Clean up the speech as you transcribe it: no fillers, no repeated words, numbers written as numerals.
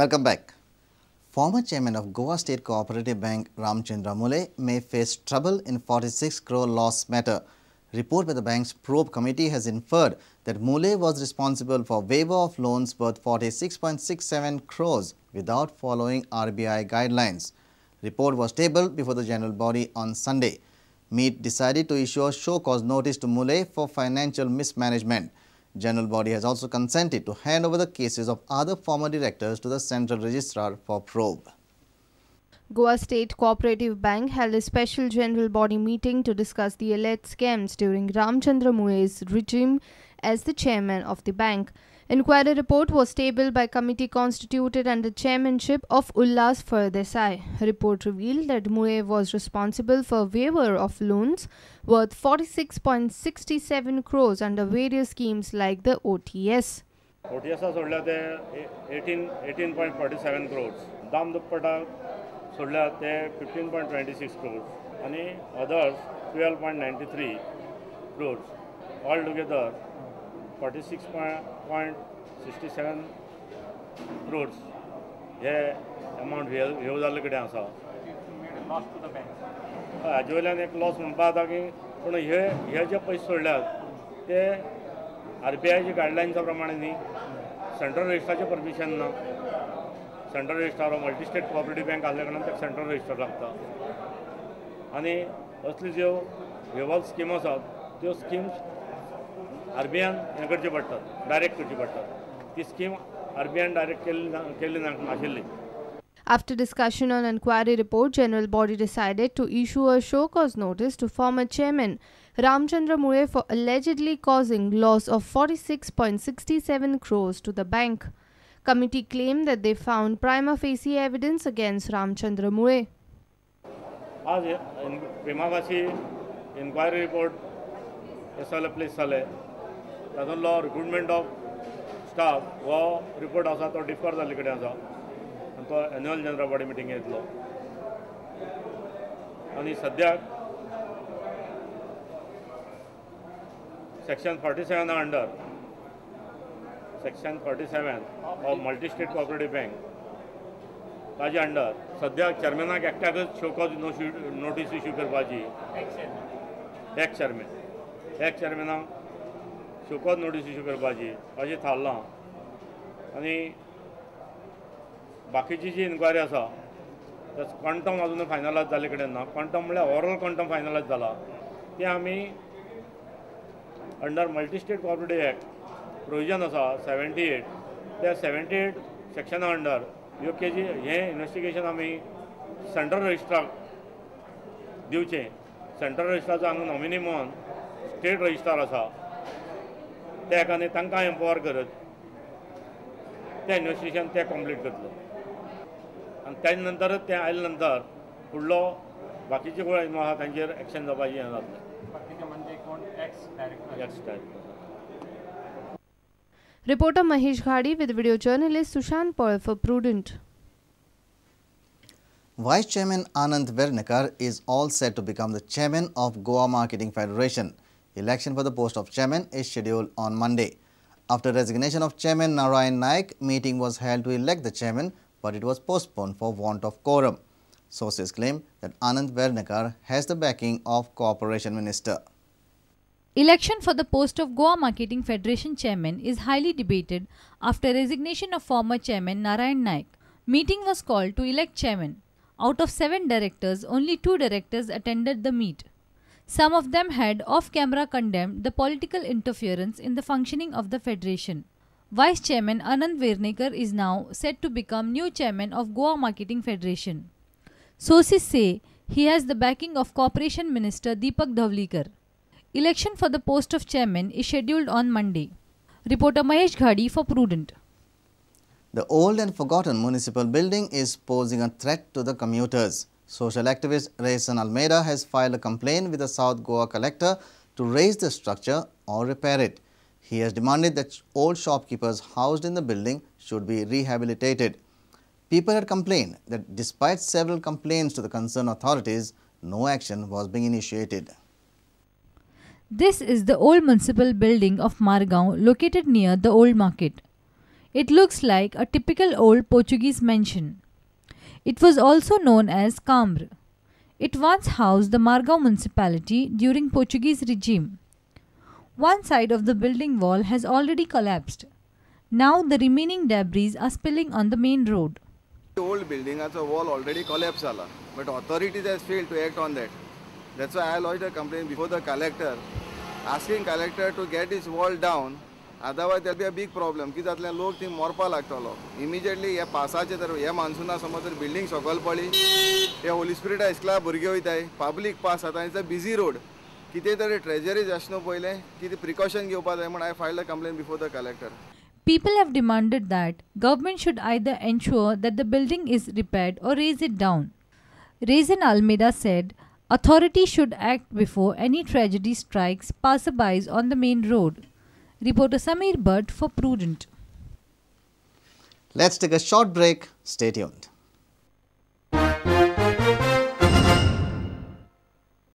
Welcome back. Former chairman of Goa State Cooperative Bank Ramchandra Mulye may face trouble in 46 crore loss matter. Report by the bank's probe committee has inferred that Mulye was responsible for waiver of loans worth 46.67 crores without following RBI guidelines. Report was tabled before the general body on Sunday. Meet decided to issue a show cause notice to Mulye for financial mismanagement. General body has also consented to hand over the cases of other former directors to the Central Registrar for probe. Goa State Cooperative Bank held a special general body meeting to discuss the alleged scams during Ramchandra Mulye's regime as the chairman of the bank. Inquiry report was tabled by committee constituted under chairmanship of Ullas Fardesai. Report revealed that Mulye was responsible for waiver of loans worth 46.67 crores under various schemes like the OTS. OTS सोडल्या ते 18.47 crores. दाम दुप्पटा सोडल्या ते 15.26 crores आणि others 12.93 crores. All together 46.67 crores हे amount ह्यो जाल्ले कडेन आसा. हाजे वयल्यान एक लॉस म्हणपा जाता की पूण हे हे जे पयशे सोडल्यात ते आरबीआयच्या गायडलायन्सा प्रमाणे न्ही, सेंट्रल रजिस्टराचें परमिशन ना. सेंट्रल रजिस्टर हो मल्टी स्टेट कोऑपरेटीव बँक आसल्या कारणान ताका सेंट्रल रजिस्टर लागता आनी असल्यो ज्यो वेव्हार स्कीम आसात त्यो स्किम्स आरबीआयन हें करचे पडटात, डायरेक्ट करची पडटात. ती स्कीम आरबीआयन डायरेक्ट केल्ली नाशिल्ली. After discussion on inquiry report, general body decided to issue a show cause notice to former chairman Ramchandra Mulye for allegedly causing loss of 46.67 crores to the bank. Committee claimed that they found prima facie evidence against Ramchandra Mulye. आज प्रिमावासी enquiry report हे सगळे place जाले, तातूंतलो recruitment of staff हो report आसा तो differ जाल्ले कडेन आसा आनी तो एन्युअल जनरल बॉडी मिटींग येतलो. आनी सद्याक section 47 under section 47 of multi state cooperative bank ताजे अंडर सद्याक चेअरमॅनाक एकट्याकच शो कॉज नोटीस इश्यू करपाची, एक्स चेअरमॅनाक शो कॉज नोटीस इश्यू करपाची अशें थारलां. आनी बाकीची जी इन्क्वायरी आसा क्वांटम अजून फायनलायज जाल्ले कडेन ना. क्वांटम म्हणल्यार ओवरऑल क्वांटम फायनलायज जाला तें आमी under multi state cooperative act provision आसा 78, त्या 78 सेक्शना अंडर ह्यो केजी हें इन्वेस्टिगेशन आमी सेंट्रल रजिस्ट्राक दिवचें. सेंट्रल रजिस्ट्राचो हांगा नॉमिनी म्हणून स्टेट रजिस्ट्रार आसा त्या आनी तांकां एम्पावर करत तें इन्वेस्टिगेशन तें कंप्लीट करतले आनी तेजे नंतरच तें आयले नंतर फुडलो बाकीचे कोण आसा तांचेर एक्शन जावपाचें हें जातलें. Ex director. Reporter Mahesh Ghadi with video journalist Sushant Paul for Prudent. Vice Chairman Anand Vernekar is all set to become the chairman of Goa Marketing Federation. Election for the post of chairman is scheduled on Monday. After resignation of Chairman Narayan Naik, meeting was held to elect the chairman, but it was postponed for want of quorum. Sources claim that Anand Vernekar has the backing of Cooperation Minister. Election for the post of Goa Marketing Federation chairman is highly debated after resignation of former chairman Narayan Naik. Meeting was called to elect chairman. Out of 7 directors, only 2 directors attended the meet. Some of them had off-camera condemned the political interference in the functioning of the federation. Vice Chairman Anand Vernekar is now set to become new chairman of Goa Marketing Federation. Sources say he has the backing of Cooperation Minister Deepak Dhavalikar. Election for the post of chairman is scheduled on Monday. Reporter Mahesh Ghadi for Prudent. The old and forgotten municipal building is posing a threat to the commuters. Social activist Rayson Almeida has filed a complaint with the South Goa collector to raise the structure or repair it. He has demanded that old shopkeepers housed in the building should be rehabilitated. People had complained that despite several complaints to the concerned authorities, no action was being initiated. This is the old municipal building of Margao located near the old market. It looks like a typical old Portuguese mansion. It was also known as Kamr. It once housed the Margao municipality during Portuguese regime. One side of the building wall has already collapsed. Now the remaining debris are spilling on the main road. The old building wall already collapsed, but authorities has failed to act on that. That's why I lodged a complaint before the collector, asking collector to get his wall down. Otherwise there will be a big problem. की जातले लोक ती मरपा लागतलो. Immediately हे पासाचे तर हे मान्सूना समज तर बिल्डिंग सकयल पडली, हे होली स्पिरिट हायस्कुला भुरगे वयताय, पब्लीक पास जाता, it's a busy road. कितें तरी ट्रेजरी जाश न्हू पयलें कितें प्रिकॉशन घेवपा जाय म्हूण I filed a complaint before the collector. People have demanded that government should either ensure that the building is repaired or raise it down. Rezan Almeida said authorities should act before any tragedy strikes passerbys on the main road. Reporter Samir Bhatt for Prudent. Let's take a short break. Stay tuned.